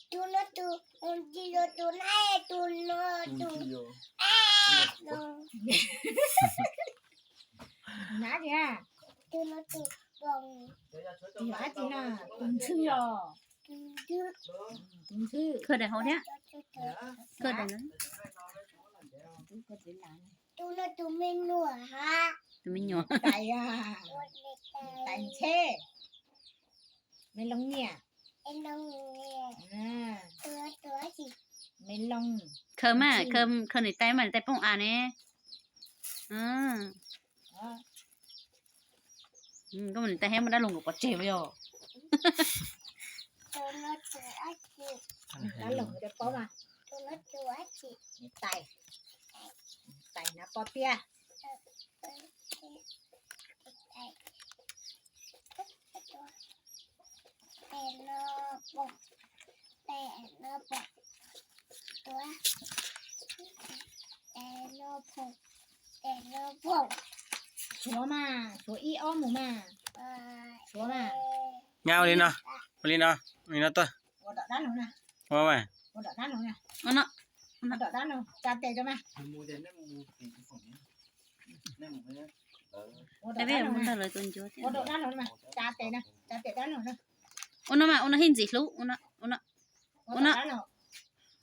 Tus no tus, tus no tus, tus no tus, tus no tus, tus no tus, tus dab tsi na, tus ntxhw os. Tus ntxhw. Khaws daim hauv thiab. Khaws daim no. Tus no tus me nyuam. Tus me nyuam. Tais, tais ntshe. Me loo nyiaj. Me loo. Khaws mas, khaws niam tais mas, niam tais poob av ne. Koj mus niam tais thiab muaj dab laug nkaus pov tseg li os. Dab laug paub mas. Niam tais, tais hnav pob tiab. Suav mas, suav ib ob mus mas. Suav mas. Nyob ua li no, ua li no, ua li no tuaj. Ua dom dab laug na. Ua mas. Ua dom dab laug na. Ua no. Ua dom dab laug, tsa tes rau mas. Ua dom dab laug na. Ua dom dab laug na, tsa tes na, tsa tes dab laug na. Ua no mas, ua no thiaj ntxim hlub, ua no, ua no. Ua no,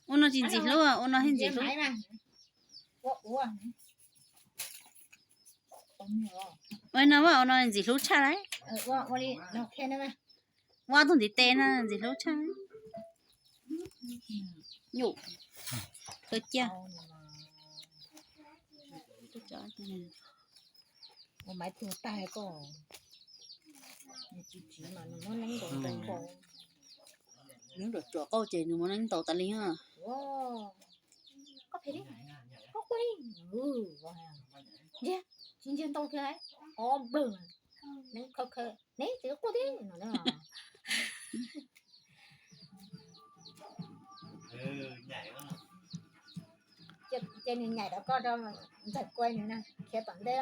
ua no tsis ntxim hlub, ua no thiaj ntxim hlub. Ua no, ua no ntxim hlub tshaj lauj. Ua tus ntiv tes no ntxim hlub tshaj. Nyuj, khaws cia. Ua maiv tuag tag koj. Nws tsis tsiv mas nws muab neeb nkaus nkaus nkaus. Neeb nram tsuam qauj ces nws muab neeb ntaus tas li na. Koj phem li, koj quaj li. Ntsia, tsis ntsia ntau kiag, ob nplawg, neeb khaws khaws, neb tsis quaj thiab no. Ces nws nyaim rau koj, rau Ntxawg Kuai nws na, khiav tom ntej.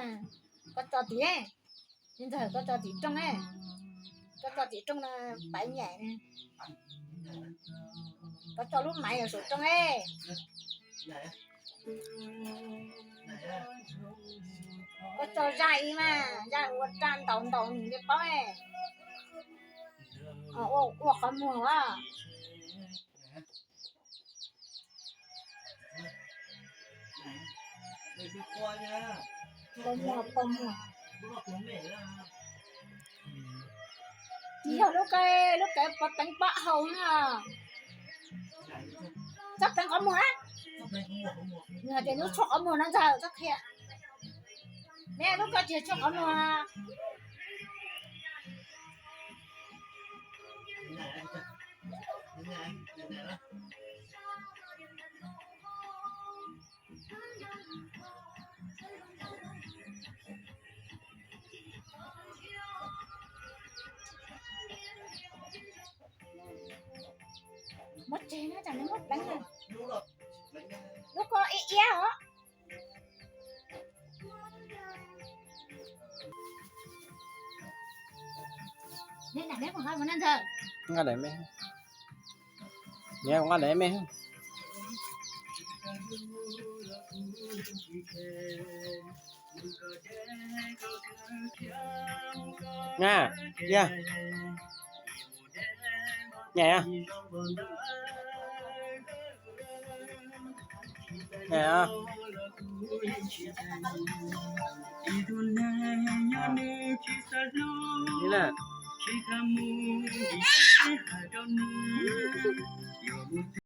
Koj tso tim, Ntxawg, koj tso tim rooj, koj tso tim rooj no, paiv nyaim na. Koj tso lub maiv saum rooj. Koj tso zaj ib mas, zaj ua raj ntaus ntaus nws li paub. Ua qhov muag as. Pos muag, pos muag. Tsis yog lub kawg, lub kawg pov teev pob hau na. Txhob pleev qhov muag na. Nws hais tias lub tshuaj qhov muag no Ntxawg txhob qhia. Ne lub kawg tsis yog tshuaj qhov muag. Muab tseg na, tsam nws muab pleev na. Lub ko iab iab os. Nqa daim me, nqa daim me. Nqa, ya. Nyaim. Nyaim. Ni na.